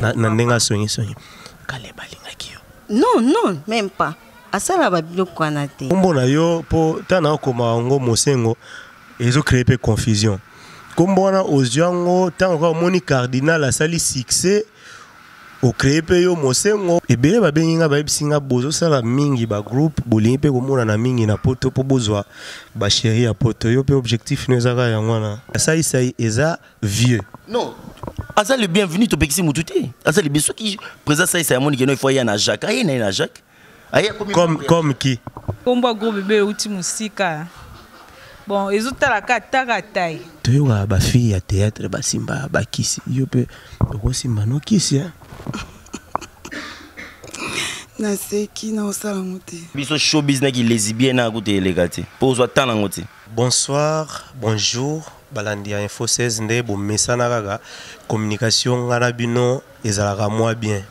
Na ndenge asongisongi, Kaleb alingaki yo? Non, non, même pas. Asala babiloko wana te. Nkombo na yo, mpo ntango naokoma yango Mosengo, ezocréer mpe confusion. Nkombo wana ozwi yango ntango kaka omoni Cardinal asali succès, ocréer mpe yo Mosengo? Ebele babengi nga, bayebisi nga bozosala mingi bagroupe, bolingi mpe komonana mingi na Poto mpo bozwa bachéri ya Poto. Yo mpe objectif no eza kaka yango wana? Saisai eza vieux. Non, aza le bienvenu, topekisi mutu te. Aza le bien. Soki président Saisa amoni keno ifo aya na Jacques, aye na ye na Jacques. Aye akomi. Comme qui? Nkombo ya gros bébé euti mosika. Bon, ezotalaka ataka tai. Toyokaka bafille ya théâtre basimba bakisi. Yo mpe okosimba no kisi, hein? Naseki na osala yango te. Biso showbiz naki lesbienne akuta eleka te mpo ozwa temps nango te. Bonsoir, bonjour, balandi ya Info 16. Nde bomesana kaka communication nga na bino ezalaka mwa bien.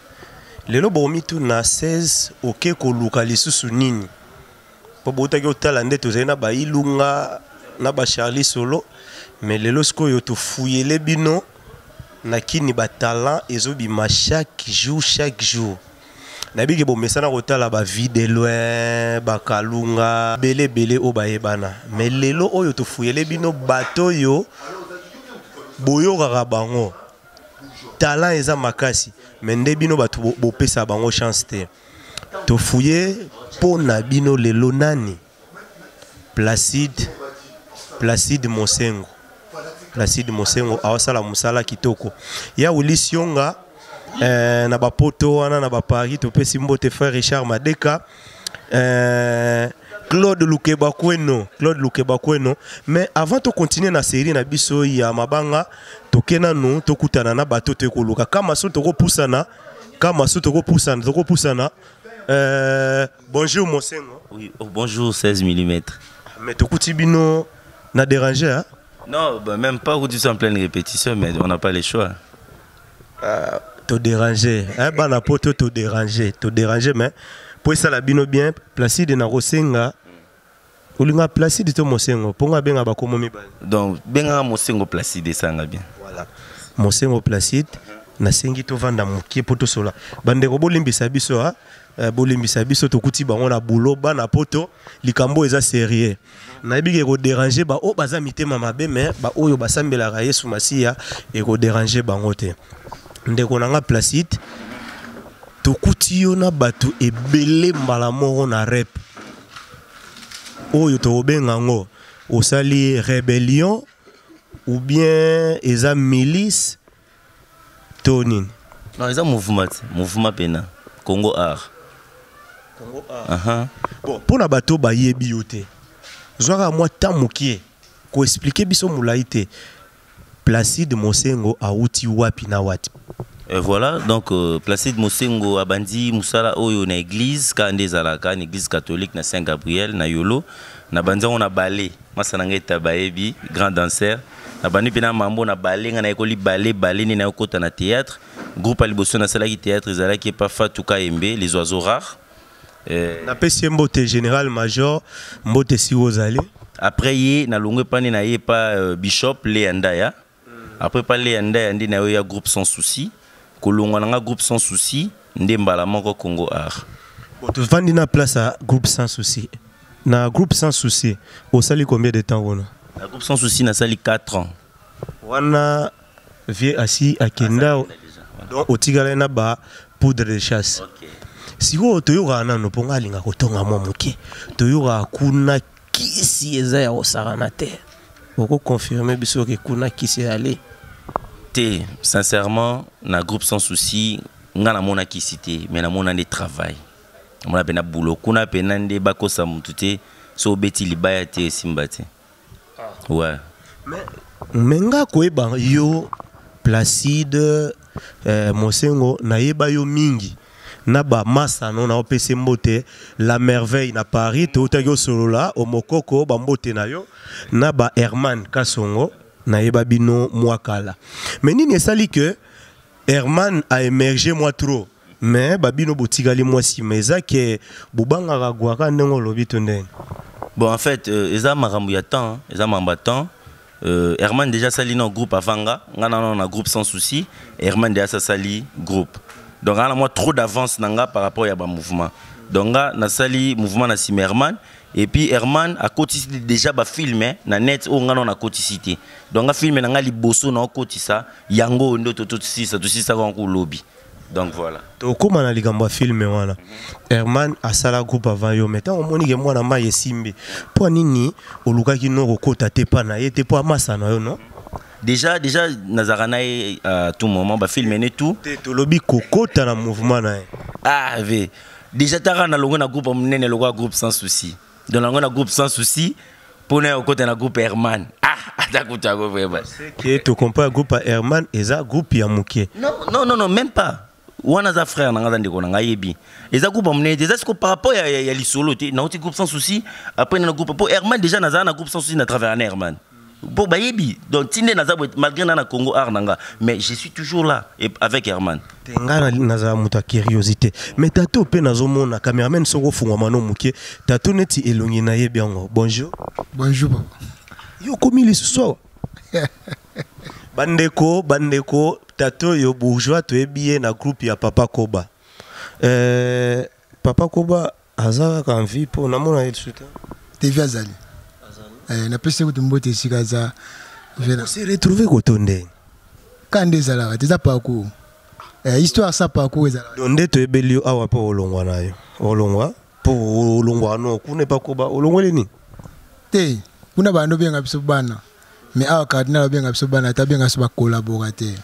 Lelo bomituna 16 oke koluka lisusu nini, mpo boutaki otala nde tozali na bailunga na bacharlie solo. Mais lelo sikoyo tofuyele bino na kini, batalent ezobima chaque jour, chaque jour. Nayebi ke bomesana kotala bavie de loin, bakalunga ebele ebele oyo bayebana. Mais lelo oyo tofuyele bino bato oyo boyokaka bango, talent eza makasi, mais nde bino bato bopesa bango chance te. Tofuye mpo na bino lelo nani? Placide, Placide Mosengo. Placide Mosengo awasala mosala kitoko ya Willis Yonga na bapoto wana na baparis. Topesi mbote frère Richard Madeka, Claude Lukeba Kweno, Claude Lukeba Kweno. Mais avant to continuer na série na biso ya mabanga, toke nanu tokutana na bato toyekoluka kama so tokopusana, kama so tokopusana, tokopusana. Bonjour Mosengo. Oui, oh, bonjour 16 mm. Mais tokuti bino na déranger, hein? Non, bah, même pas, tu en pleine répétition, mais on n'a pas les choix. To déranger, hein, bana Poto, to déranger, to déranger, mais po esala bino bien, Placide, na kosenga olinga Placide to Mosengo, mpo nga abenga bakomo mibale. Donc bengaka Mosengo Placide, esanga bien. Voilà, Mosengo Placide, nasengi tovanda mokie mpo tosola. Bandeko, bolimbisa biso, ha? Bolimbisa biso, tokuti bango na bulo. Bana Poto, likambo eza sérieux. Nayebi ke ekodéranger baoyo baza mitema mabe, mais baoyo basambelaka Yesu Masiya, ekodéranger bango te. Ndeko na nga Placide, tokuti yo na bato ebele mbala moko na rep oyo tokobenga yango osali rébellion ou bien eza milice to nini? Non, eza mouvement te, mouvement pena Congo Art. Congo Art. Bon, mpona bato bayebi yo te, zwaka mwa temps mokie koexpliquer biso molai te, Placide Mosengo awuti wapi na wapi? Et voilà, donc Placide Mosengo abandi musala oyo na église, kaka nde ezalaka na église catholique na Saint-Gabriel na Yolo. Na bandi yango na ballet, masa na ngai eta bayebi, grand danseur. Na bandi mpe na mambo na ballet, ngai nayekoli ballet, ballet nde nayokota na théâtre. Groupe ya liboso nasalaki théâtre ezalaki epa Fatou Kayembe, Les Oiseaux Rares. Napesi ye mbote, général major, mbote si ozali. Après ye nalongwe epani na ye epa Bishop Léa Ndaya. Après pa Léa Ndaya nde na yo ya groupe Sans Souci. Kolongwa na nga groupe Sans Souci nde mbala moko Congo Art. Bon, tovandi na place ya groupe Sans Souci. Na groupe Sans Souci osali combien de temps kuna? Na groupe Sans Souci nasali 4 ans. Wana vie asi akenda, donc otikala na ba poudre de chasse. Sikoyo toyokaka nano, mpo nga alinga kotonga mwa moke, toyokaka kuna kisi eza ya kosakana te. Okoconfirme biso ke kuna kisi ezali? Te, sincèrement, na groupe Sans Souci nga namona kisi te, mais namona nde travail, namona mpe na boulot kuna mpena nde bakosa motu te. So obeti libaya te, esimba te, ouais. Mais nga koyeba yo Placide Mosengo, nayeba yo mingi na bamasano na opesi mbote La Merveille na Paris, toutaki osolola omokoko bambote na yo na ba Herman Kasongo. Nayeba bino mwa kala, mais nini esali ke Herman a émergé mwa trop, mais babino botikali mwa nsima? Eza ke bobangaka gwaka ndenge olobi to ndenge? Bon, en fait, eza makambo ya temps, eza makambo ya temps. Herman déjà asali na groupe avant nga. Nga na na groupe Sans Souci, Herman déjà asali groupe. Donc nga na moi trop d'avance na nga par rapport ya ba mouvement. Donc nga nasali mouvement na nsima Herman, et puis Herman akotisi déjà ba film na net oyo nga na akotisi te. Donc nga film na nga liboso na okotisa yango nde totosisa, tosisaka yango lobi. Donc voilà. Tokóma na likambo ya film wana. Herman asala groupe avant yo, mais ntango omoni ke mwana mai esimbi, mpo nini olukaki no kokota te mpa na ye te, mpo amasa na yo no? Déjà nazalaka na ye à tout moment, bafilm ne tout. Te, tolobi kokota na mouvement na ye. Ah ve, déjà taka nalongwe na groupe monene lokola groupe Sans Souci. Donc nalongwe na groupe Sans Souci mpona ya kokota na groupe Herman, ah, ata kutu yango vraiment. Ke tocompare groupe ya Herman, eza groupe ya moke. Non, non, non, non, même pas. Wana aza frère na nga, aza ndeko na ngai, ayebi eza groupe ya monene te. Eza siko par rapport ya lisolo te. Nauti groupe Sans Souci, après na groupe po Herman. Déjà nazala na groupe Sans Souci, na travers na Herman po bayebi. Donc ti nde naza boye, malgré na Congo Art na nga, mais je suis toujours là et avec Herman. Te, ngai nazala moto ya curiosité, mais tato mpe nazomona cameraman soki ofungwama no moke. Tato, neti elongi nayebi yango. Bonjour. Bonjour papa. Yo okomi lisusu awa? Bandeko, bandeko, tata oyo bourgeois, toyebi ye na groupe ya Papa Koba. Papa Koba aza kaka en vie? Mpo namona ye lisusu te. TV azali. Napesi kutu mbote esika aza. Se retrouve koto ndenge? Ka nde ezalaka te, eza parcours, histoire sa parcours ezalaka. Donc nde toyebeli yo awa mpo olongwa na yo, olongwa mpo olongwa no kuna epa Koba, olongweli nini? Te, kuna bando obenga biso bana, mais awa cardinal obenga biso bana te, abenga biso bacollaborateur.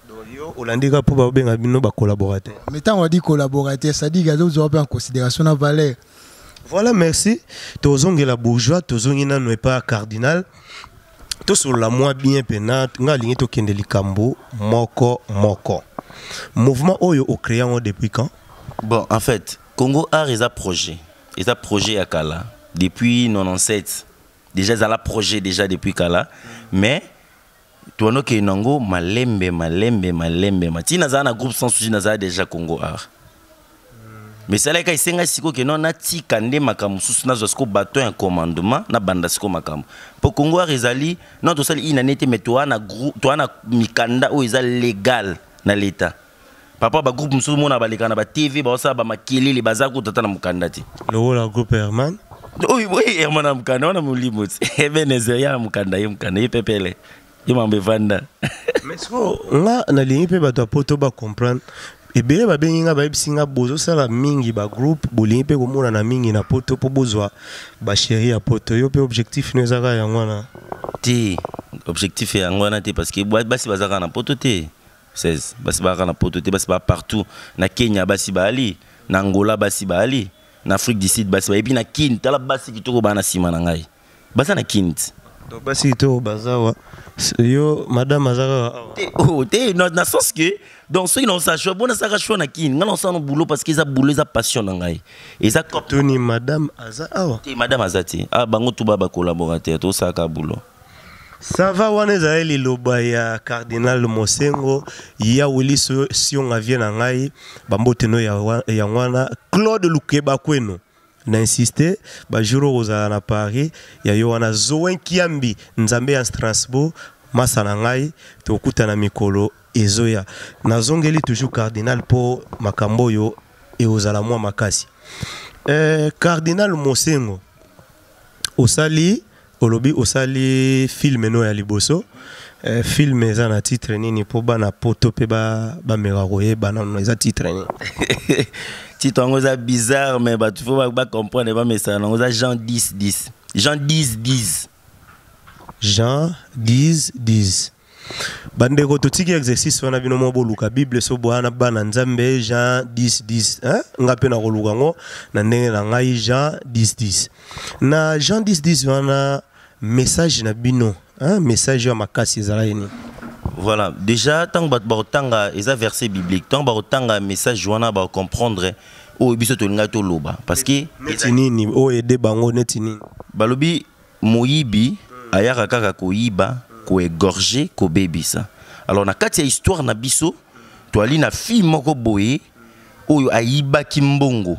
Donc yo olandi kaka mpo babenga bino bacollaborateur? Mais ntango adi collaborateur, c'est-à-dire azozwa mpe en considération na valeur. Voilà, merci. Tozongela bourgeois, tozongi nano epa ya cardinal, tosolola mwa bien mpena. Nga alingi tokende likambo moko moko. Mouvement oyo ocréé yango depuis quand? Bon, en fait, Congo Art eza projet, eza projet ya kala, depuis 97 déjà ezala projet, déjà depuis kala. Mais toanokende nango malembe malembe malembe ma ntina nazala na groupe Sans Souci, nazala déjà Congo Art. Mais esalaki esenga sikoyo ke no natika nde makambo mosusu, nazwa sikoyo baton ya commandement, nabanda sikoyo makambo, mpo Congo Art ezali non tosali ina nete, mais toa na groupe, toa na mikanda oyo eza légal na l'État. Papa, bagroupe mosusu mona baleka na batv, baosala bamakelele, baza kuta ata na mokanda te. Lokola groupe Herman. Oyo Herman na mokanda wana, molimo ti Ebenezer ya na mokanda, ye mokanda ye pepele, ye mambo evanda. Mais sikoyo nga nalingi mpe bato ya poto bacomprendre. Ebele babengi nga, bayebisi nga bozosala mingi bagroupe, bolingi mpe komonana mingi na poto mpo bozwa bachéri ya poto. Yo mpe objectif no eza kaka yango wana? Te, objectif yango wana te, parce que basi baza kaka na poto te. 16 basi bazaka na poto te, basi baa partout. Na Kenya basi baali, na Angola basi baali, na Afrique du Sud basi bayebi, na Kine tala basi kitoko baa na nsima na ngai, baza na Kine ti. Donc basi kitoko baza wa yo, madame aza kaka awa? Te, oh, te, na sens que donc soki naosala choix, bo nasalaka choix na Kine. Ngai naosala no boulot parce que eza boulot, eza passion na ngai, eza cop. Toni, madame aza awa? Te, madame aza te. Ah, bango tu ba bacollaborateur, tosalaka boulot. Ça va. Wana ezali liloba ya cardinal Mosengo ya Wili Sionga, vie na ngai, bambote no yango wana. Claude Lukeba kweno na insiste, bajour oyo kozala na Paris ya yo wana. Zoen Kiambi, nzambe ya Strasbourg, masa na ngai, tokutana mikolo ezoya. Nazongeli toujours cardinal mpo makambo oyo ekozala mwa makasi. Cardinal Mosengo, osali, olobi osali film no ya liboso. Film eza na titre nini, mpo bana poto mpe bameka koyeba nano eza titre nini? Titre yango eza bizarre, mais bato faut bacomprendre, bamesana nango. Eza Jean 10 10, Jean 10 10. Jean 10 10. Bandeko, totiki exercice wana, bino moko boluka Bible. So boya bana Nzambe, Jean 10 10, hein? Nga mpe nakoluka yango na ndenge na ngai. Jean 10 10. Na Jean 10 10 wana, message na bino, hein? Message ya makasi ezalaki nini? Voilà, déjà ntango bato bakotanga, eza verset biblique, ntango bakotanga message wana, bakocomprendre oyo biso tolingaki toloba, parce que Neti nini oyo ede bango? Neti nini? Balobi moyibi ayaka kaka koyiba, koégorger, kobebisa. Alors na kati ya histoire na biso, toali na fille moko boye oyo ayibaki mbongo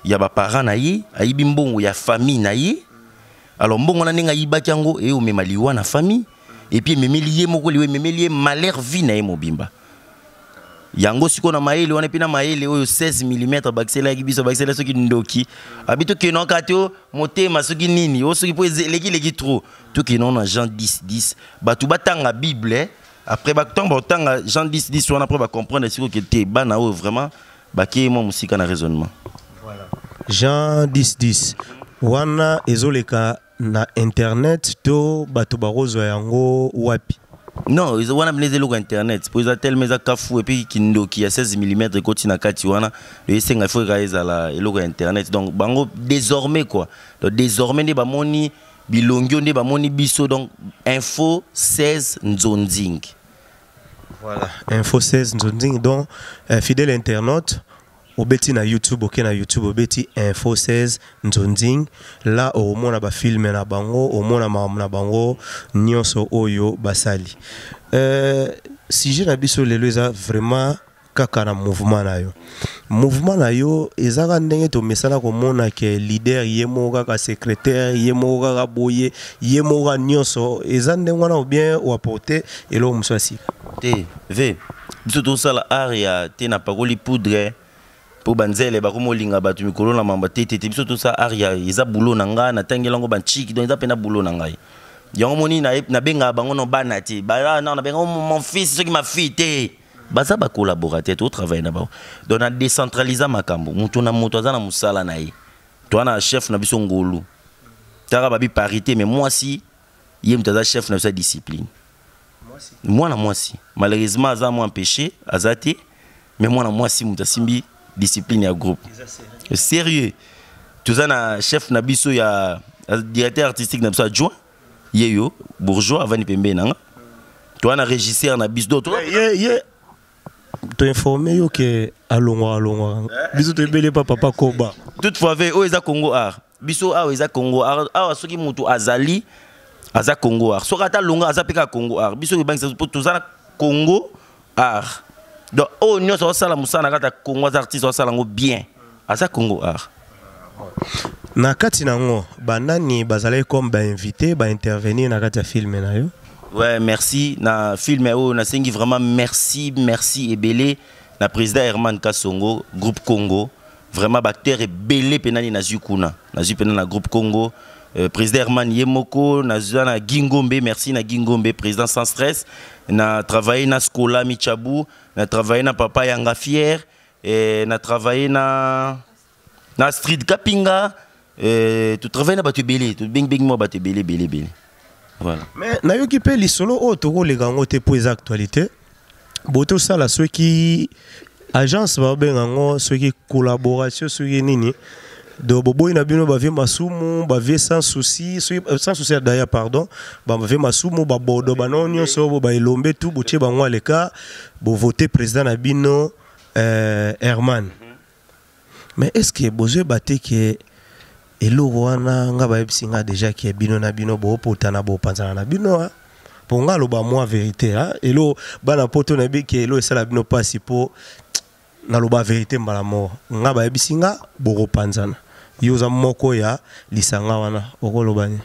ya baparent na ye, ayibi mbongo ya famille na ye. Alors mbongo wana ndenge ayibaki yango, eye omema liwa na famille, et puis ememeli ye moko liwa, ememeli ye malheur vie na ye mobimba. Yango sikoyo na mayele wana, mpe na mayele oyo 16 mm bakiselaki biso, bakisela soki ndoki abi tokendaka te o motema soki nini o soki mpo elekileki trop, tokenda na Jean 10 10, bato batanga Bible. Après ntango batanga Jean 10 10 wana, après bacomprendre sikoyo ke te, bana oyo vraiment bakei mwa mosika na raisonnement. Jean 10 10 wana ezoleka na internet to bato bakozwa yango wapi? Non, wana mpenza eza eloko ya internet, po eza telema, eza kafu, et puis kindoki ya 16 mm ekoti na kati wana, esenga ifo eka ezala eloko ya internet. Donc bango désormais quoi, donc désormais nde bamoni bilongi oyo, nde bamoni biso, donc Info 16 Nzonzing. Voilà, Info 16 Nzonzing. Donc fidèle internaute, obeti na YouTube, oke na YouTube, obeti Info 16 Nzonzing, là omona bafilm na bango, omona makambo na bango nyonso oyo basali. Sujet na biso lelo eza vraiment kaka na mouvement na yo. Mouvement na yo ezaka ndenge tomesana komona ke leader ye moko kaka, secrétaire ye moko kaka boye, ye moko kaka nyonso. Eza ndenge wana ou bien oapporte eloko mosusu ya sika? Te, ve biso tosala art ya te napakoli poudre mpo banzele bakomi olinga bato mikolo na mamba te. Te te, biso tosala art ya, eza boulot na ngai, natangeli yango banchiki, donc eza mpena boulot na ngai. Yango moni nabengaka bango no bana te, non, nabengaka mon fils soki ma fille te, baza bacollaborateur, totravaille na bango. Donc na décentralisa makambo, moto na moto aza na mosala na ye. Toza na chef na biso Ngolu, taka babi parité, mais mwasi ye moto aza chef na biso ya discipline, mwana mwasi. Malheureusement aza mwa empêché, aza te, mais mwana mwasi moto asimbi discipline ya groupe sérieux. Toza na chef na biso ya directeur artistique na biso adjoint, ye yo bourgeois avandi pembeni na nga. Toza na régisseur na biso, donc Ye toinforme yo ke alongwaka, alongwaka biso toyebeli pa papa Koba. Toutefois ve oyo eza Congo Art, biso awa eza Congo Art. Awa soki moto azali, aza Congo Art, soki ata longa, aza mpe kaka Congo Art. Biso ebangisa mpo toza na Congo Art, donc oyo nyonso azosala mosala na kati ya Congo, aza artiste, azosala yango bien, aza Congo Art. Na kati nango, banani bazalaki comme bainvité, baintervenir na kati ya film na yo? Ouais, merci. Na film oyo nasengi vraiment merci, merci ebele na président Herman Kasongo, groupe Congo. Vraiment baacteur ebele mpe nani nazwi kuna, nazwi mpena na groupe Congo. Président Herman ye moko, nazwa na Gingombe, merci na Gingombe, président sans stress. Na travaillé na Scola Michabu, na travaillé na papa Yanga Fier, et na travaillé na Street Kapinga, tu travaille na bato ebele, tobengibengi mwa bato ebele ebele ebele, voilà. Mais nayoki mpe lisolo oyo tokoleka yango te mpo eza actualité. Bo tosala soki agence babenga yango soki collaboration soki nini, do boboyi na bino bavie Masumu, bavie Sans Souci, soki Sans Souci d'ailleurs, pardon, bavie Masumu, babodo bano nyonso bo baelombe tu botie bango aleka, bovote président na bino Herman. Mais est ce que bozoyeba te ke eloko wana, nga bayebisi nga déjà ke bino na bino boopotana, bopanzana na bino, ah? Mpo nga aloba mwa vérité, ah? Elo bana poto nayebi ke elo esala bino mpasi, mpo naloba vérité mbala moko. Nga bayebisi nga bokopanzana. Yo oza moko ya lisanga wana, okoloba nini?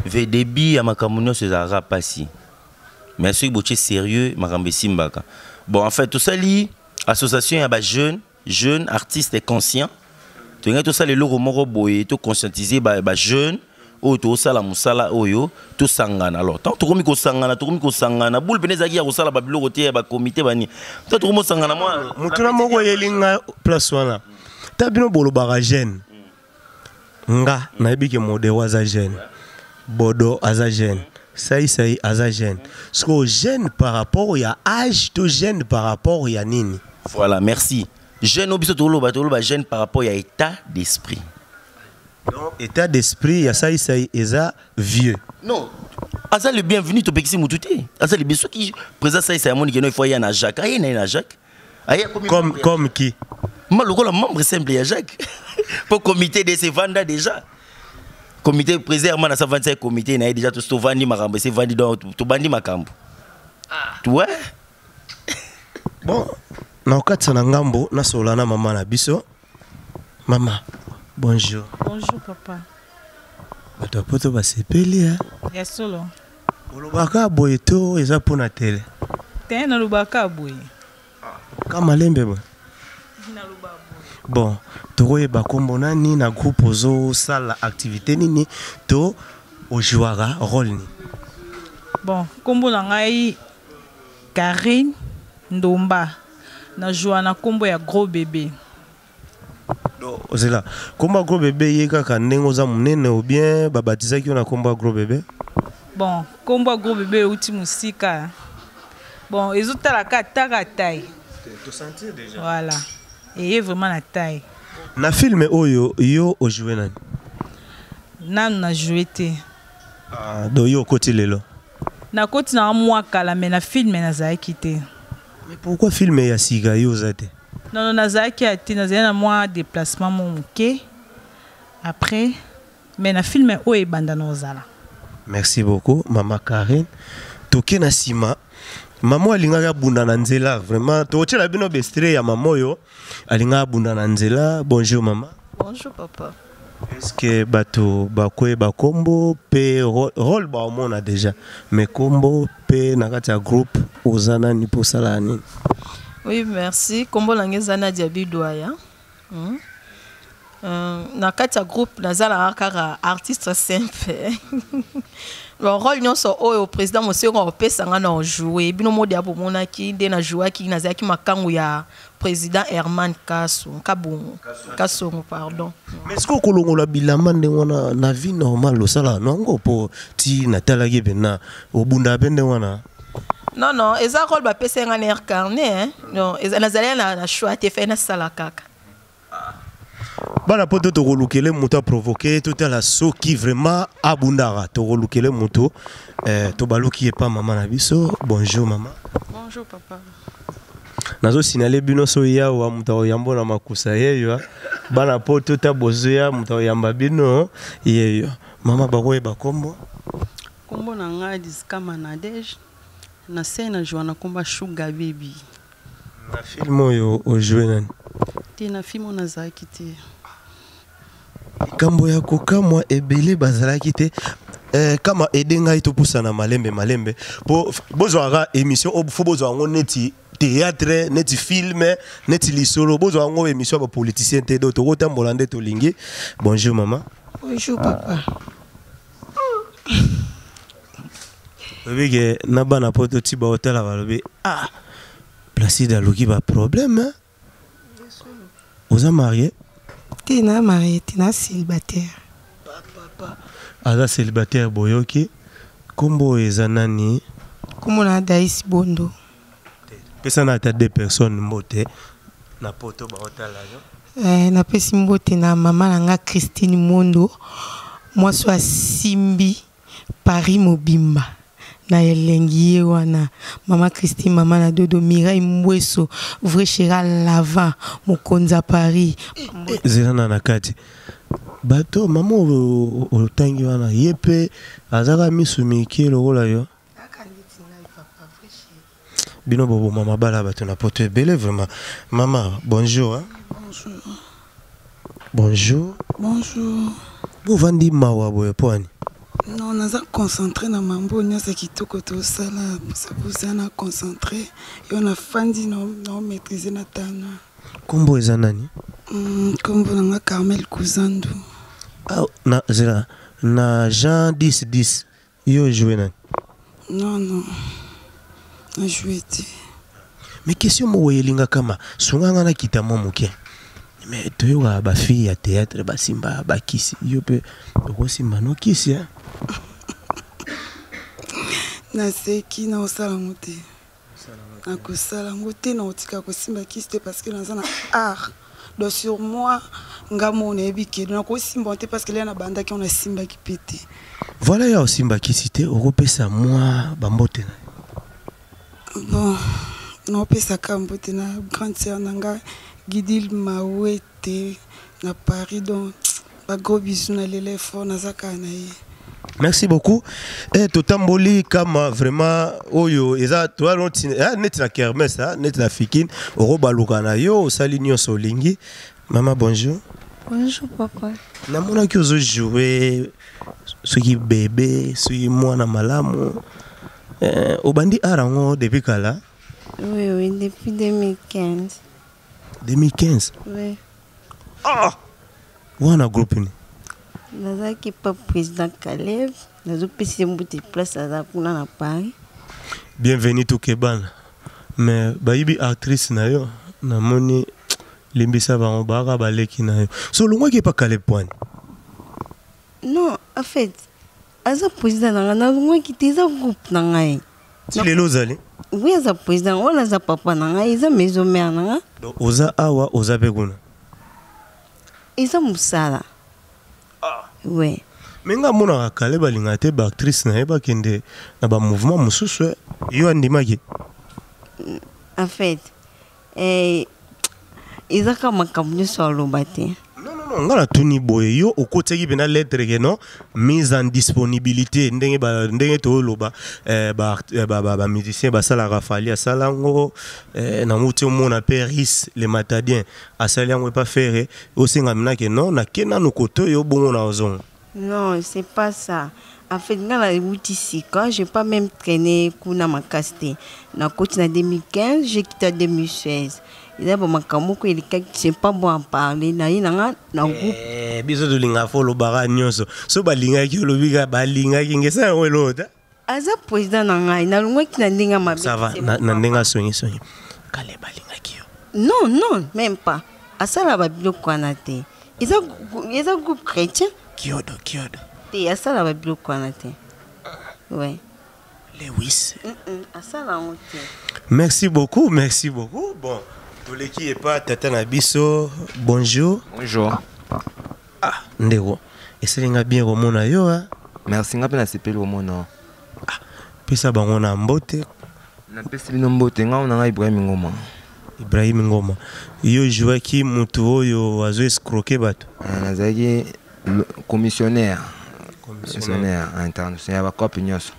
Ve début ya makambo nyonso ezalaka mpasi, mais soki botie sérieux, makambo esimbaka. Bon, en fait tosali association ya bajeune, jeune artiste conscient. Tolingai tosala eloko moko boye, toconscientiser bajeune oyo tozosala mosala oyo, tosangana. Alors tant tokomi kosangana, tokomi kosangana, boule pene ezalaki ya kosala babiloko te ya bakomité bani, tant tokomi kosangana mwa Motuna moko eyeli nga place wana. Ta bino bolobaka jeune, nga nayebi ke Modero aza jeune, Bodo aza jeune, Saisai aza jeune. Sikoyo jeune par rapport ya âge to jeune par rapport ya nini? Voilà, merci. Jeune oyo biso toloba, toloba jeune par rapport ya état d'esprit. Donc état d'esprit ya Saisai eza vieux? Non, aza le bienvenu, topekisi mutu te, aza le bien. Soki président Saisai amoni keno ifo aya na Jacques, aye na ye na Jacques, aye akomi comme, membre ya comme qui? Ma lokola membre simple ya Jacques, po comité de se vanda déjà, comité président Herman asa vandisa comité na ye déjà, tovandi makambo ese vandi, donc tobandi makambo, ouais. Bon, na okatisa na ngambo, nasolola na mama na biso. Mama, bonjour. Bonjour papa. Bato ya poto basepeli eh? Ya solo. Olobaka boye to eza mpo na tele? Te, nalobaka boye. Ka malembe boye. Bon, tokoyeba nkombo nani na groupe, ozosala activité nini to ojouaka rôle nini? Bon, nkombo na ngai Karine Ndomba, najoua na nkombo ya Gros Bébé. Ozela, nkombo ya Gros Bébé ye kaka ndenge oza monene ou bien babatisaki yo na nkombo ya Gros Bébé? Bon, nkombo ya Gros Bébé euti mosika. Bon, ezotala kaka taka taille. Voilà, eye vraiment na taille. Na film oyo yo ojoue nani? Nanu na joue te. Ah, donc yo okoti lelo? Nakoti na mwa kala, mais na film nazalaki te. Mais pourquoi film ya sika yo oza te? Non, non, nazalaki ya te, nazali na mwa déplacement mo moke après, mais na film oyo ebanda na ozala. Merci beaucoup, mama Karine. Toke na nsima, mama alingaki abunda na nzela. Vraiment tokotiela bino bestre ya mama oyo alingaki abunda na nzela. Bonjour mama. Bonjour papa. Est ce que bato bakoyeba kombo mpe rôle baomona déjà, mais kombo mpe na kati ya groupe oza nani mpo osalaka nini? Oui, merci. Kombo na ngai eza Nadia Bidwaya. Na kati ya groupe nazalaka kaka artiste simple. Bon, rôle nyonso oyo président Mosengo akopesa nga na ojoue. Bino modi ya bomonaki nde na jouaki, nazalaki makangu ya président Herman Kaso, Kabongo, Kasongo, pardon. Mais est-ce que okolongola bilamba ndenge wana na vie normale osalaka nango mpo ti natalaki mpena obundaka mpe ndenge wana? Non, non, eza rôle bapesa nga na incarné, hein. Non, nazali na choix te, fai nasala kaka. Bana poto, tokolukele moto aprovoke, totala soki vraiment abundaka. Tokolukele moto tobaluki epa mama na biso. Bonjour mama. Bonjour papa. Nazosinale bino so yawa moto akoyamba na makusa yeyo. Bana poto ta bozoya, moto akoyamba bino yeyo. Mama, bakoyeba kombo? Kombo na ngai Diskama Nadege. Na se na joua na komba Sugar Baby. Na film oyo ojoue nani? Te, na film oyo nazalaki te. Likambo ya kokamwa, ebele bazalaki te. Kama ede ngai topusana malembe malembe po bozwaka émission oyo, fo bozwa yango neti théâtre, neti film, neti lisolo. Bozwa yango émission ya bapoliticien te, donc tokotambola nde tolingi. Bonjour mama. Bonjour papa. Oyebi ke na bana po toti baotala, balobi: "Ah, Placide aluki baproblème, hein?" Oza marié? Te, na marié te, na célibataire. Aza célibataire, boyoki. Nkombo oyo eza nani? Kombo na Dais Bondo. Pesa na ata deux personnes mbote na poto baotala yo. Napesi mbote na mama na nga Christine Mondo, mwasi oyo asimbi Paris mobimba na elengi, ye wana mama Christine, mama na dodo Mirai Mbweso, vrai chéra lava, mokonzi ya Paris. Zela na kati bato, mama oyo otangi wana, ye mpe azaka misu mike lokola yo. Bino boboma mabala ya bato na poto ebele vraiment. Mama, bonjour, hein? Bonjour. Bonjour. Bonjour. Bovandi mawa boye mpo ani? Non, naza concentré na mambo nyonso ya kitoko tosala. Pusapusa na concentré yo, nafandi na maîtrise na tano. Nkombo eza nani? Nkombo na nga Carmel Kuzandu. Ah, na zela, na Jean 10 10 yo joue nani? Non, non, na joue te. Mais question moko elingaka ma sunga nga nakita mwa moke, mais toyokaka bafille ya théâtre basimba bakisi, yo mpe okosimba no kisi, hein? Naseki, na kosala yango te, nakosala yango te, na kotika kosimba kisi te, parce que naza na art. Donc sur moi, nga mo nayebi ke nakosimba te, parce que lia nabandaki wana nasimbaki mpe te. Voilà, ya osimba kisi te, okopesa mwa bambote na yo. Bon, naopesaka mbote na grande sœur na nga Gidil Mawete na Paris. Donc bagros bisous na lela effort, naza kaka na ye. Merci beaucoup. Totamboli kama vraiment oyo eza toya neti na kermesse, neti na fikine, okobaluka na yo, osali nyonso olingi. Mama, bonjour. Bonjour papa. Namonaki ozo jouer soki bebe, soki mwana malamu. Eh, obandi art yango depuis kala? Oui, oui, depuis 2015. 2015? Oui. Ah! Wana groupe ni? Nazalaki pa président Caleb, nazopesa ye mbote place aza kuna na Paris. Bienvenue Tukebana. Mais bayibi actrice na yo, namoni limbisa bango baka baleki na yo. So olongwaki epa Caleb pwani? Non, en fait, aza président na ngai, nalongwaki te, eza groupe na ngai. Ti lelo ozali? Oui, aza président, wana aza papa na ngai, eza maison mère na ngai. Donc oza awa, oza pe kuna? Eza mosala. Ah. Oui. Mais nga amonaka Caleb alingaka te ba actrice na ye bakende na ba mouvement mosusu eh. Yo andimaki? En fait, eh, eza kaka makambo nyonso aloba te. Non, non, non, nga natuni boye, yo okotiaki mpena lettre ke non, mise en disponibilité, ndenge ba, ndenge toloba, eh, ba, eh, ba, ba, ba musicien basalaka Fally asala yango, eh, namuti omona pe Rice le Matadien asali yango epa Ferre, osenga mina ke non, nake nanu kote oyo bongo na ozonga. Non, c'est pas ça. En fait, nga na wuti sika, j'ai pas même traîné kuna makasi te. Na koti na 2015, j'ai quitté en 2016. Eza ba makambo moko elekaki, c'est pas bon en parler. Na ye na nga na groupe. Eh, biso tolingaka fo olobaka nyonso. So balingaki olobi kaka balingaki ngesa yango eloko te. Aza président na ngai, nalongwaki na ndenge ya mabe. Ça va, C'est na, mon na ndenge papa. ya songi songi. Kale balingaki yo. Non, non, même pas. Asala ba biloko wana te. Eza eza groupe chrétien. Kiodo, kiodo. Te, asala ba biloko wana te. Ouais. Lewis. Asala yango te. Merci beaucoup, merci beaucoup. Bon, toleki epa tata na biso. Bonjour. Bonjour. Ah, ndeko, esali nga bien komona yo, hein. Merci, nga pe nasepeli komona. Ah, pesa bango na mbote. Napesi bino mbote, nga na nga Ibrahim Ngoma. Ibrahim Ngoma, yo jouaki mutu oyo azo escroquer bato? Nazalaki commissionnaire. Commissionnaire international ya ba coop nyonso.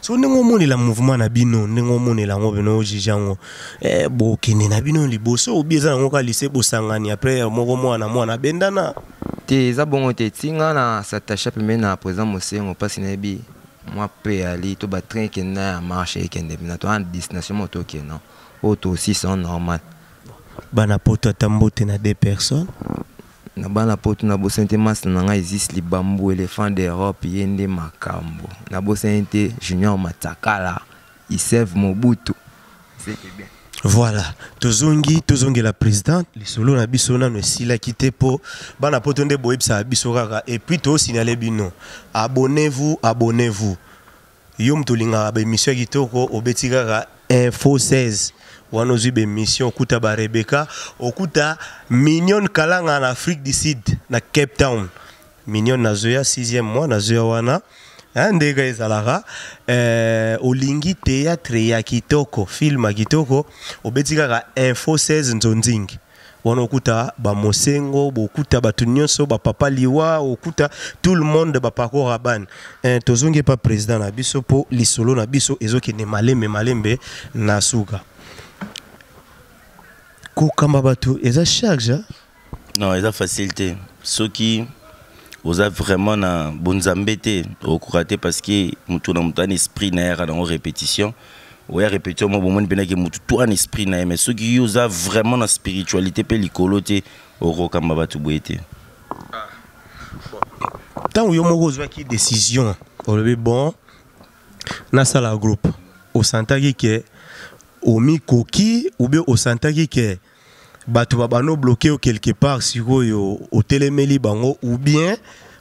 So ndenge omonela mouvement na bino, ndenge omonela yango bino ojuge yango, eh, bokende na bino liboso obi eza yango ka lycée bosangani après moko mwana mwana bendana. Te eza bongo te, tinga na s'attacher pembeni na président Mosengo pasi nayebi mwa pe ali to ba train ekende na ya marche ekende na to en destination moto okende non oyo to aussi c'est normal. Bana poto ata mbote na deux personnes. Na bana poto na bosani te masta na ngai Zis Libambu éléphant d'Europe ye nde makambo. Na bosani te Junior Matsakala Iseve Mobutu. C'est bien. Voilà, tozongi tozongela président lisolo na biso nanu esilaki te po bana poto nde boyebisaka biso kaka et puis to signaler bino. Abonnez-vous, abonnez-vous. Yo moto olingaka ba émission ya kitoko obeti kaka info 16 wana ozwi ba émission okuta ba Rebecca okuta Mignonne Kalanga na Afrique du Sud na Cape Town. Mignonne nazoya 6e mois nazoya wana. Hein, ndenge ezalaka, olingi théâtre ya kitoko, film ya kitoko, obeti kaka info 16 nzonzingi. Wana okuta ba Mosengo, bokuta bato nyonso, ba papa Liwa, okuta tout le monde ba Paco Rabanne. Tozongi pa président na biso po lisolo na biso ezokende malembe malembe na suka. Kokamba bato eza charge, hein? Non, eza facile te. Soki oza vraiment na bonzambe te, okoka te parce que mutu na mutu ana esprit na ye aka nango répétition. Oya répétition mo bomoni mpena ke mutu to ana esprit na ye, mais soki yo oza vraiment na spiritualité pe likolo te, okokamba bato boye te. Ntango yo moko ozwaki décision, olobi bon, nasala groupe, osantaki ke omikoki ou bien osantaki ke bato ba bano bloqué yo quelque part sikoyo otelemeli bango ou bien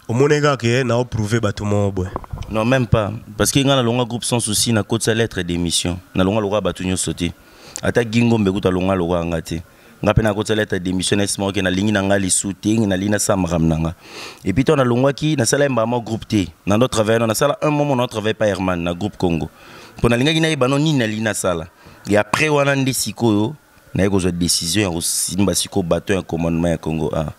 omoni kaka ke na oprouver bato moko boye? Non, même pas. Parce que nga na longa groupe sans souci na kotisa lettre d'émission. Na longa loka bato nyonso te. Ata Gingo mbekuta longa loka nga te. Nga pe na kotisa lettre d'émission na esmo ke na lingi na nga lisu te, na lingi na sala makambo na nga. Et puis to na longwaki, na sala mbama groupe te. Na ndo travailler, na sala un moment na travailler pa Herman na groupe Congo. Po na lingaki na yeba no nini na lingi na sala. Et après wana nde sikoyo na ye kozwa décision ya kosimba sikoyo bateau ya commandement ya Congo A.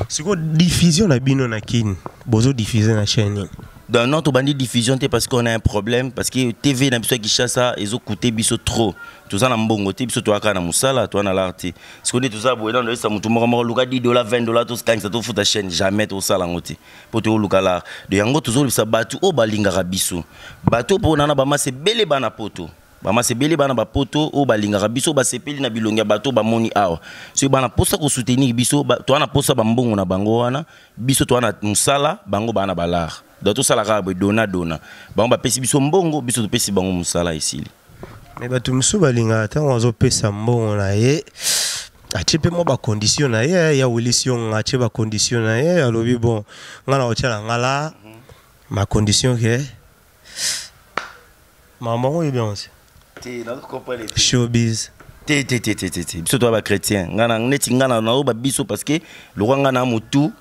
Sikoyo diffusion na bino na Kin, bozo diffuser na chaîne nini? Donc non, tobandi diffusion te parce qu'on a un problème, parce que TV na biso ya Kinshasa ezocoûter biso trop. Toza na mbongo te, biso toyaka na mosala, toza na lar te. Sikoyo nde toza boye, nano oyesa motu moko moko luka 10 $, 20 $, tokangisa, tofuta chaîne, jamais tosala yango te, mpo toyoluka lar. De yango tozolobisa bato oyo balingaka biso, bato mpo na bamasa ebele, bana poto, bamasa ebele, bana bapoto oyo balingaka biso, basepeli na bilongi ya bato oyo bamoni awa. Soki bana mposa kosoutenir biso, toza na mposa bambongo na bango wana. Biso toza na mosala, bango baa na balar. Donc tosala kaka boye, dona dona. Bango bapesi biso mbongo, biso topesi bango mosala, esili. Me bato mosusu balingaka, ntango azopesa mbongo na ye, atie mpe mwa bacondition na ye. Ya welisi yo, atie bacondition na ye, alobi: "Bon, nga na kotia na nga la ma condition ke makambo yango." Oyebi yango te, showbiz. Te, te, te, te, te, te. Biso toza bachrétien. Nga na neti nga na naoba biso, parce que lokwa nga na motu,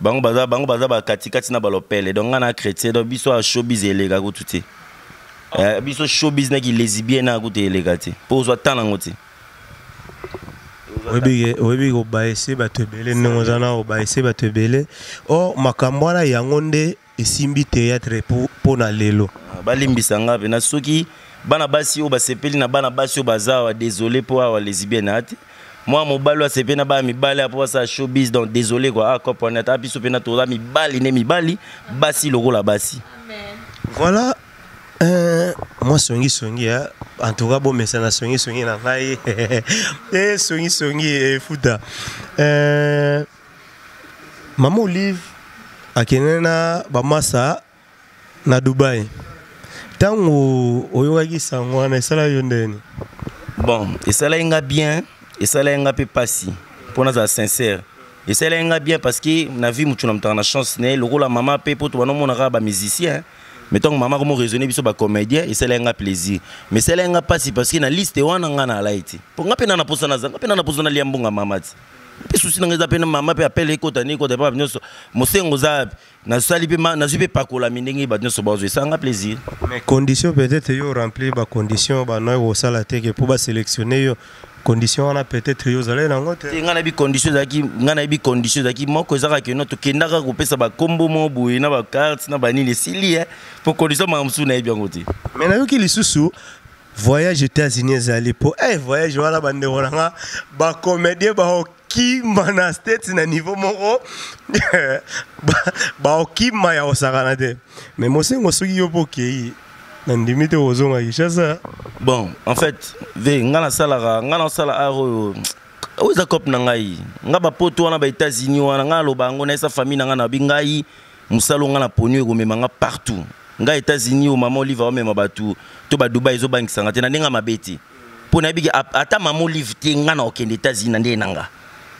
bango baza bakatikati na balopele. Donc nga na chrétien, donc biso ya showbiz eleka kutu te. Biso showbiz naki lesbien na kutu eleka te, mpo ozwa temps nango te. Oyebi kobaese bato ebele ndenge oza na kobaese bato ebele. Or makambo wana yango nde esimbi théâtre mpo na lelo. Ah, balimbisa nga mpena soki bana basi oyo basepeli na bana basi oyo baza awa, désolé, mpo awa lesbienne aya te. Mwa mobali oyo asepeli na bana mibali mpo basala showbiz, donc désolé quoi. Ah, comprendre ata biso mpena toza mibali nde mibali, basi lokola basi. Voilà, mwa songisongi en tout cas bomesana songisongi na ngai e songisongi efuta. Mama Olive akende na bamasa na Dubai. Ntango oyokaki sango wana, esala yo ndeni? Bon, esalaki nga bien, esalaki nga mpe pasi. Mpo nazala sincère, esalaki nga bien parce que na vie, motu na moto na chance na ye. Lokola mama mpe, mpo tobanomona kaka bamusicien, mais ntango mama komo raisonner biso bacomédien, esalaki nga plaisir, mais esalaki nga mpasi parce que na liste wana nga na alai te. Mpo nga mpe na posa naza, nga mpe na posa nalia mbongo mama ti. Mpe susi na nga eza mpe na mama mpe apele ekota nde ekota mpe nyonso. Mosengo oza nasali mpe nazwi mpe pakolami ndenge bato nyonso bazwa, esala nga plaisir. Mais condition, peut-être yo remplir bacondition banoki kosala te ke mpo basélectionne yo, condition wana peut-être yo ozalaki nango te. Ngai nayebi condition ezalaki, ngai nayebi condition ezalaki moko, ezalaka keno tokendaka kopesa bakombo mo boye na bacarte na banini, esili. E mpo condition makambo mosusu nayebi yango te. Mais nayoki lisusu voyage États-Unis ezali mpo voyage wana, bandeko na nga bacomédien baokima na States na niveau moko, baokima ya kosakana te. Mais Mosengo, soki yo mpo okei, nandimi te kozonga Kinshasa. Bon, en fait, ve nga nasalaka, nga nasala art oyo, oyo eza cope na ngai. Nga bapoto wana, ba États-Unis wana, nga naloba yango, nayesa famille na nga na bi ngai mosala nga na poni ekomema nga partout. Ngai États-Unis oyo mama Olive aomema bato to badubai, ezobangisanga te na ndenge mabe te, mpo nayebi ata mama Olive te, nga na okende États-Unis na ndenge na nga,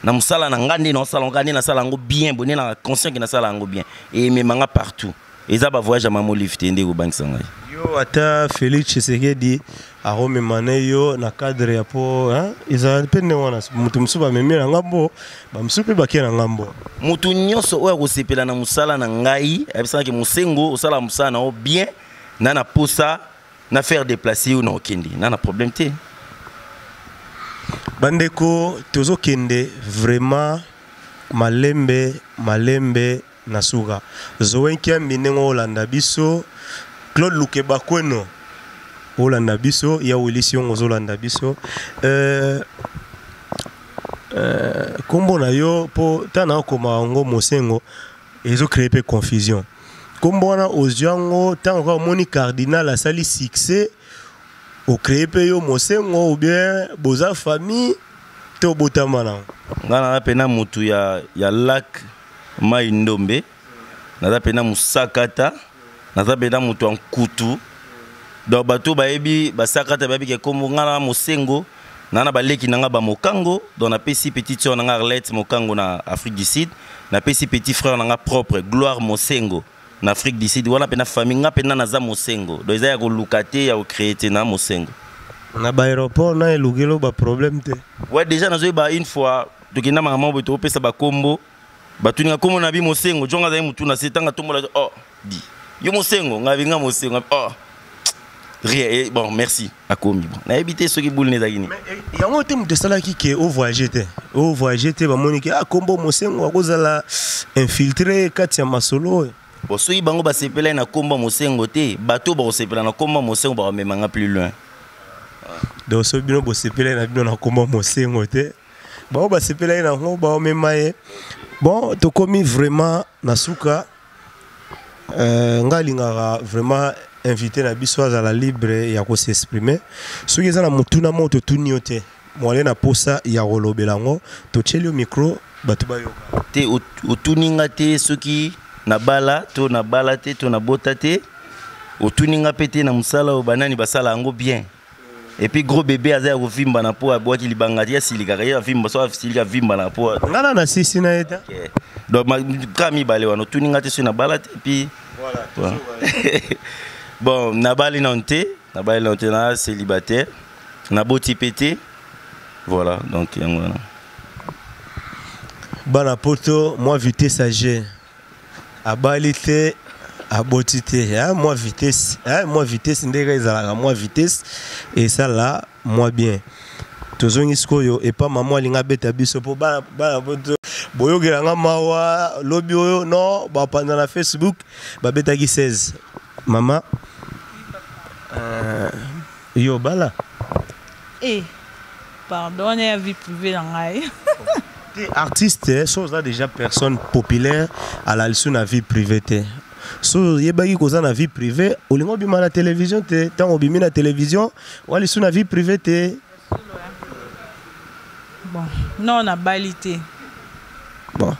na mosala na nga, nde naosala nga, nde nasala yango bien bo, nde na conscient ke nasala yango bien, emema nga partout. Eza bavoyage ya mama Olive te nde ekobangisa ngai. Yo, ata Félix Tshisekedi akomema na yo na cadre ya po ezala mpe ndenge wana, moto mosusu bamemi na ngambo, bamosusu mpe bakie na ngambo. Moto nyonso oyo akosepela na mosala na ngai, ayebisanaki: "Mosengo, osala mosala na yo bien, na posa na faire déplacer yo na okende na problème te." Bandeko, tozokende vraiment malembe malembe na suka. Zoe Nkiambi, ndenge olanda biso, Claude Lukeba Kweno, olanda biso, ya Wilisi Yongo, ozolanda biso. Nkombo na yo, mpo ntango okoma yango Mosengo, ezocrée mpe confusion. Nkombo wana ozwi yango ntango kaka omoni cardinal asali succès, ocrée mpe yo Mosengo, ou bien boza famille to obotama nango? Ngai naza mpena motu ya lac Mai Ndombe, naza mpena mosakata, naza mpena moto ya nkutu. Donc bato bayebi basakata, bayebi ke kombo ngai na Mosengo na baleki na nga bamokango. Donc napesi petite sœur na nga Arlette Mokango na Afrique du Sud, napesi petit frère na nga propre Gloire Mosengo na Afrique du Sud. Wana mpena famille nga mpena naza Mosengo. Donc eza ya koluka te, ya kocréer te, na Mosengo. Na baaéroport na elukeli baproblème te? Ouais, déjà nazoyeba une fois tokenda makambo boye, tokopesa bakombo, batuninga kombo na bi Mosengo jonga azali motu na se ntango atombola: "Oh, di yo Mosengo?" Ngai nga Mosengo. "Oh, rien." Eh, bon, merci, akomi. Bon, nayebi te soki bule ezalaki nini. Yango te moto esalaki ke ovoyage te, ovoyage te, bamoni ke ah, kombo Mosengo akozala infiltré kati ya masolo oyo. Bon, soki bango basepelaki na komba Mosengo te, bato bakosepela na komba Mosengo bakomema nga plus loin. Donc soki bino bosepelaki na bino na komba Mosengo te, bango basepelaki na yango baomema ye. Bon, tokomi vraiment na suka. Nga alingaka vraiment invité na biso azala libre ya kos'exprimer. Soki eza na motuna moko totuni yo te, moale na posa ya kolobela yango, totieli yo micro, bato bayoka. Te, otuni nga te soki nabala to nabala te to nabota te. Otuni nga mpe te na mosala oyo banani basala yango bien. Et puis gros bébé aza ya kovimba na po abwaki libanga te, asilikaka ye avimba, so asilika avimba na po. Nga na nasisi na ye te. Okay. Donc ka mibale wana otuni nga te soki nabala te, puis voilà. Bon, nabali nano te, nabali nano te, na célibataire, naboti mpe te. Voilà, donc yango wana. Bana poto, moi vitesse age abali te, aboti te, hein, moi vitesse, hein, moi vitesse ndenge ezalaka, moi vitesse esala moi bien. Tozongi sikoyo epa mama alinga abeta biso mpo bana, bana poto boyokela nga mawa lobi oyo non bapanza na Facebook babetaki 16. Mama, yo bala? Eh, pardon, on est à vie privée na ngai. Te artiste, so oza déjà personne populaire, ala lisu na vie privée te. So oyebaki koza na vie privée, olingi obima na télévision te. Ntango obimi na télévision, oa lisu na vie privée te. Bon, non, nabali te. Bon,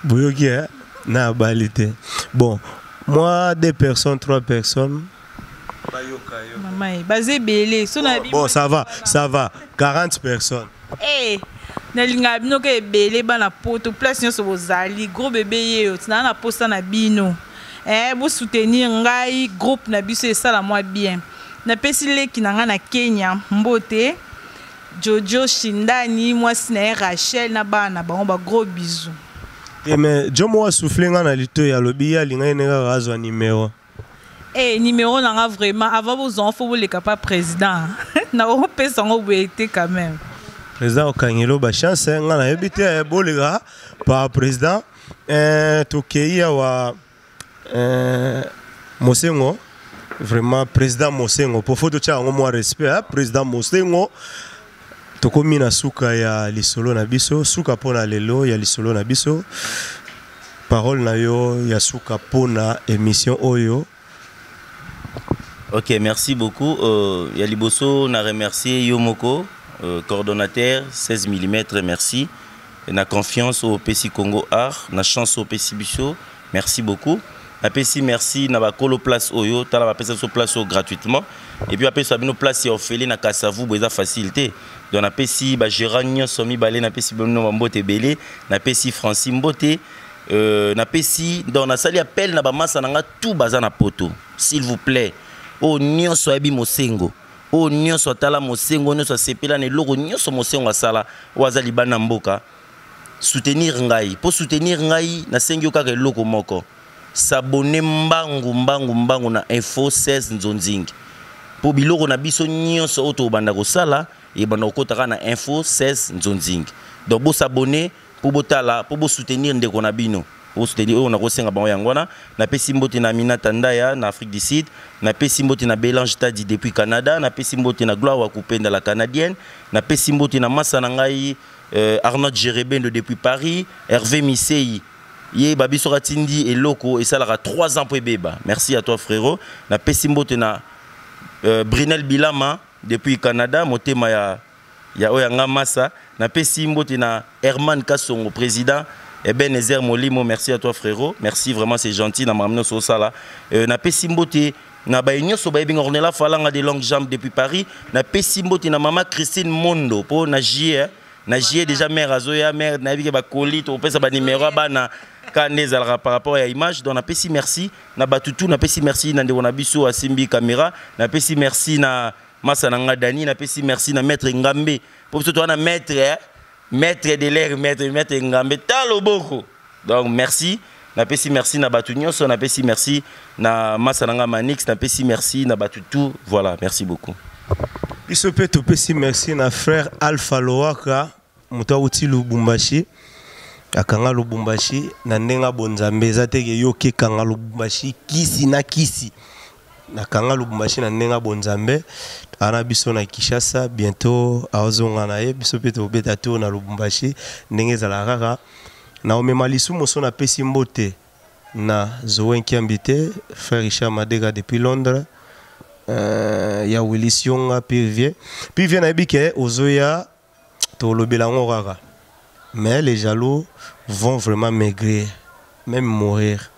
boyoki, hein? Nabali te. Bon, moi 2 personnes, 3 personnes. Mama, eh, baza ebele. So na Bon, ça va, ça va. 40 personnes. Eh, nalingaka bino ka ebele bana poto, place nyonso bozali, gros bébé ye yo, tina na posa na bino. Eh, bo soutenir ngai, groupe na biso esala moi bien. Napesi leki na ngai na Kenya, mbote. Jojo Shindani, mwasi na ye Rachel na bana na bango ba gros bisous. Eh, mais Jomo a soufflé nga na litoyi, alobi ye alinga ye ndenge kaka azwa numéro. Eh, numéro na nga vraiment avant bozwa fo boleka pa président. Na opesa ngo boye te quand même. Président okangelo ba chance nga nayebi te, eh, boleka pa président. Eh, tokei awa, eh, Mosengo, vraiment président Mosengo, pour faut totia yango mwa respect, hein, président Mosengo. Tokomi na suka ya lisolo na biso, suka pona lelo ya lisolo na biso. Parole na yo ya suka pona émission oyo. Ok, merci beaucoup. Ya liboso na remercier yo moko, coordonnateur 16 millimètres, merci. Na confiance au PC Congo Art, na chance au PC Biso, merci beaucoup. Na PC merci na ba kolo place oyo, tala ba pesa so place oyo gratuitement. Et puis apesa bino place ya ofele na Kasavu, bo eza facilité. Donc na PC ba gérant nyonso mibale, na PC bino ba mbote ebele, na PC Francis Mbote, na PC, donc na sali appel na ba massa na nga tout baza na poto. S'il vous plaît. O nyonso ayebi Mosengo. O nyonso atala Mosengo, nyonso asepela na eloko nyonso Mosengo asala, o aza libanda mboka. Soutenir ngai. Po soutenir ngai, nasengi yo kaka eloko moko. S'abonner mbangu, mbangu, mbangu na Info 16 Nzonzing. Po biloko na biso nyonso oyo tobanda kosala, ebanda kokota kaka na Info 16 Nzonzing. Donc bo s'abonner po botala, po bo soutenir ndeko na bino. Bo soutenir oyo nakosenga bango yango wana. Napesi mbote na Aminata Ndaya na Afrique du Sud, napesi mbote na Belange Tadi depuis Canada, napesi mbote na Gloire Wakupenda la Canadienne, napesi mbote na masa na ngai Arnaud Jerebendo depuis Paris, Hervé Misei ye babiso katindi eloko esalaka 3 ans po ebeba. Merci à toi frérot. Napesi mbote na Brinel Bilama depuis Canada, motema ya oyo nga masa. Napesi mbote na Herman Kasongo président Ebenezer Molimo, merci à toi frérot. Merci vraiment, c'est gentil na mamno so sala. Napesi mbote na baye nyonso bayebi nga Ornella Falanga de longues jambes depuis Paris. Napesi mbote na mama Christine Mondo po na JE, na JE déjà mère azoya mère na yebi ke ba colis to pesa ba numéro ya bana ka nde ezalaka par rapport ya image. Donc napesi merci na batutu, napesi merci na ndeko na biso asimbi caméra, napesi merci na masa na nga Dani, napesi merci na maître Ngambe po biso toza na maître, hein? Maître de l'air, maître, maître Ngambe taloboko. Donc merci, napesi merci na batu nyonso, napesi merci na masa na nga Manix, napesi merci na batu tout. Voilà, merci beaucoup. Biso pe topesi merci na frère Alpha Lowaka, moto awuti Lubumbashi. Akanga Lubumbashi na ndenge ya bonzambe, eza te ke yo okekanga Lubumbashi kisi na kisi. Nakanga Lubumbashi na ndenge ya bonzambe, ana biso na Kinshasa, bientôt aozonga na ye, biso mpe tobeta tour na Lubumbashi ndenge ezalaka kaka. Na omema lisumu so napesi mbote na Zoé Nkiambi te, frère Richard Madega depuis Londres, ya Willis Yonga, Pivie. Pivie nayebi ke ozoya tolobela yango kaka. Mais les jaloux vont vraiment maigrir, même mourir.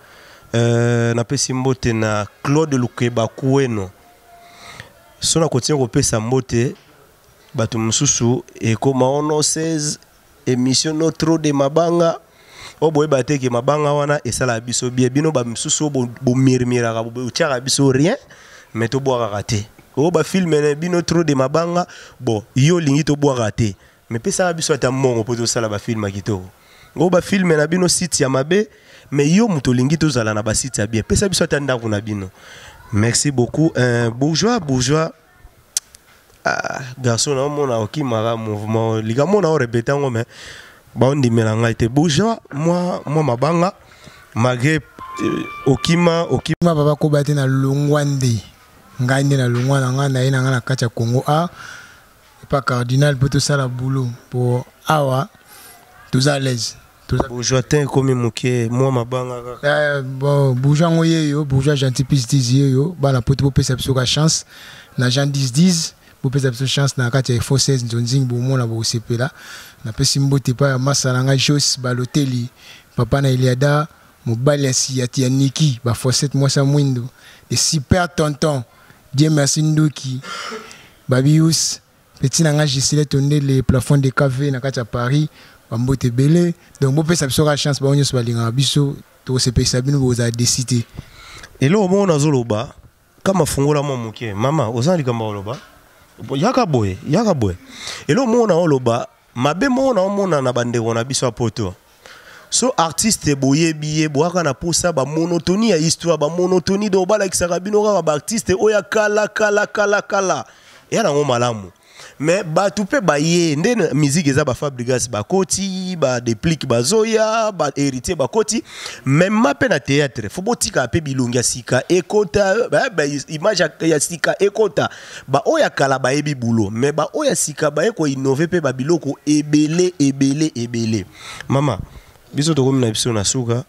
Napesi mbote na Claude Lukeba Kueno. So na continue kopesa mbote bato mosusu ekoma ono 16 émission no trop de mabanga. Oyo boyeba te ke mabanga wana esalaka biso bien. Bino ba misusu oyo bomirmiraka, botiaka biso rien, mais tobwakaka te. Oyo bafilme na bino trop de mabanga, bon, yo olingi tobwaka te, mais pesaka biso ata mbongo mpo tosala bafilme ya kitoko. Oyo bafilme na bino site ya mabe, mais yo moto olingi tozala na basite ya bien, pesa biso ata ndako na bino. Merci beaucoup. Bourgeois, bourgeois. Ah, garçon na omona okimaka mouvement likambo na orepete yango, mais baondimela ngai te. Bourgeois, mwa mabanga malgré okima okima. Papa koba te na longwa nde ngai nde na longwa na ngai na ye na ngai na kati ya Congo a epa cardinal mpo tosala boulot mpo awa toza à l'aise. Bourgeois te ekomi moke, mwa mabanga kaka. Bon, bourgeois yango ye yo bourgeois gentil plus 10 ye yo bana poto bopesa biso ka chance na Jean 10 10, bopesa biso chance na kati ya Info 16 nzonzingi, bomona bokosepela. Napesi mbote epai ya masa na ngai Jos Baloteli, papa na Eliada, mobali ya Siyati ya Niki bafossette, mwasi ya mwindo, le super tonton Dieu merci Nduki Babius, petit na ngai Gisile Tondele, plafond de KV na kati ya Paris, bambote ebele. Donc bopesa biso kaka chance, bango nyonso balingaka biso, tokosepelisa bino, bokozala desi te. Eloko moko nazoloba kama fungola mwa moke, mama oza na likambo ya koloba, yaka boye, yaka boye. Eloko moko naoloba mabe moko naomona na bandeko na biso ya poto, so artiste boyebi ye boyaka na posa bamonotonie ya histoire, bamonotonie. Donc balakisaka bino kaka baartiste oyo ya kala kala kala kala, eya nango malamu, mais bato mpe baye nde musique eza bafabrigas bakoti, badeplique bazoya, bahéritier bakoti, mema mpe na théâtre fo botikaka mpe bilongi ya sika ekota, image ya sika ekota. Baoyo ya kala bayebi bulo, mais baoyo ya sika baye koinnove mpe babiloko ebele ebele ebele. Mama, biso tokomi na biso na suka.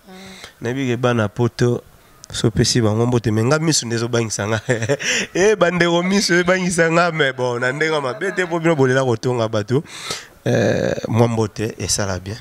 Nayebi ke bana poto so opesi bango mbote, me nga miso nde ezobangisa nga e bandeko, miso ebangisa nga, me bon, na ndenge mabe te, mpo bino bolela kotonga bato. Mwa mbote esala bien.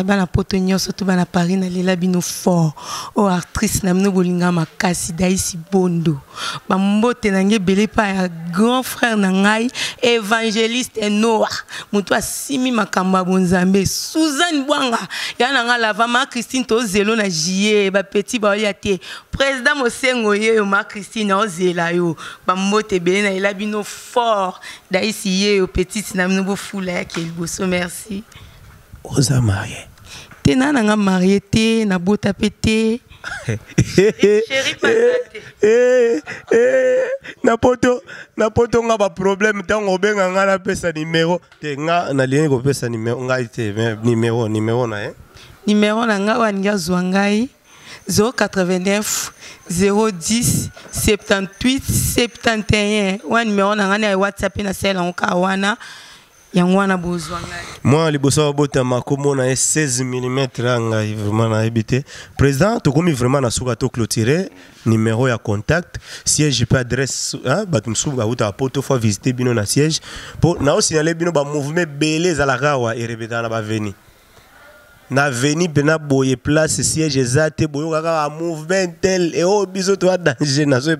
Bana poto nyonso to bana Paris, nalela bino fort. Oyo actrice na bino bolinga makasi, Daisi Bondo. Bambote na ngai ebele epai ya grand frère na ngai évangéliste Noa, moto asimi makambo ya bonzambe, Suzanne Bwanga ya na ngai lava, ma Christine tozelo na juillet, bapeti baolia te, président Mosengo yeyo, ma Christine aozela yo. Bambote ebele, nalela bino fort. Daisi yeyo, petite na bino, bofula yake liboso. Merci. Oza marie? Te, na nanga marie te, nabota mpe te. Na poto nga baproblème ntango obenga nga napesa nimero te, nga nalingi kopesa nimero ngai te, mais nimero na ye. Nimero na ngai oyo alingi azwa ngai: 089 010 78 71. Wana nimero na ngai na WhatsApp mpe nasalela yango kaka wana, yango wana bozwa ngai. Mwana liboso abotama kombo na ye 16 mm ya ngai, vraiment nayebi te. Président, tokomi vraiment na suka, toclôturer. Numéro ya contact, siège mpe adresse, hein, bato mosusu bautaka poto faut visiter bino na siège, mpo naosignale bino bamouvement ebele ezalaka awa, erepetaka na baveni na veni mpena boye, place siège eza te, boyoka kaka mouvement tel e oyo biso toa danger nazo.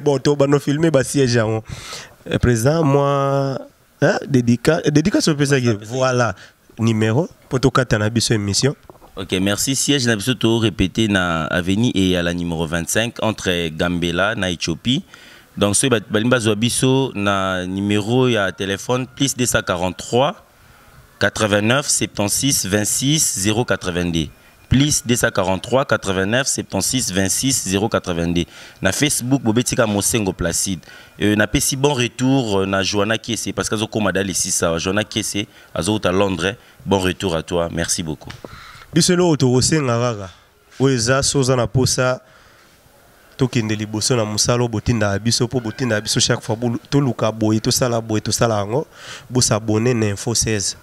Bon, tobando filme basiège yango. Président, moi, hein, dédicace opesaki, voilà numéro mpo tokata na biso émission. Ok, merci. Siège na biso to répété na avenue et à la numéro 25 entre Gambela na Éthiopie. Donc ceux balingi bazwa biso na numéro ya téléphone plus 243 89 76 26 082. Plus 243 89 76 26 082. Na Facebook, bobeti kaka Mosengo Placide. Napesi bon retour na Joanna Kiese parce que azokoma da les awa. Joanna Kiese azouta Londres. Bon retour à toi. Merci beaucoup. Biso eloko tokosenga kaka oyo eza, so oza na posa tokende liboso na mosala oyo botindaka biso, mpo botindaka biso chaque fois toluka boye, tosala boye, tosala yango, bos'abonner na Info 16.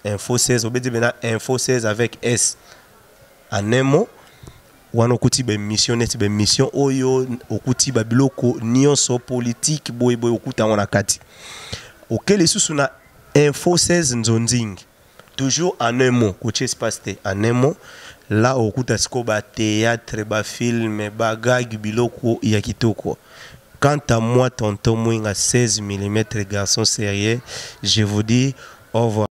Info 16, obeti mpena Info 16 avec S en un mot wana, okuti baémission neti baémission oyo, okuti babiloko nyonso politique boye boye, okuta yango na kati. Oke lisusu na Info 16 Nzonzing, toujours en un mot, kotia espace te, en un mot là, okuta sikoyo bathéâtre, bafilm, bagag, biloko ya kitoko. Quant à moi, tonton Mwinga 16 mm, garçon sérieux, je vous dis au revoir.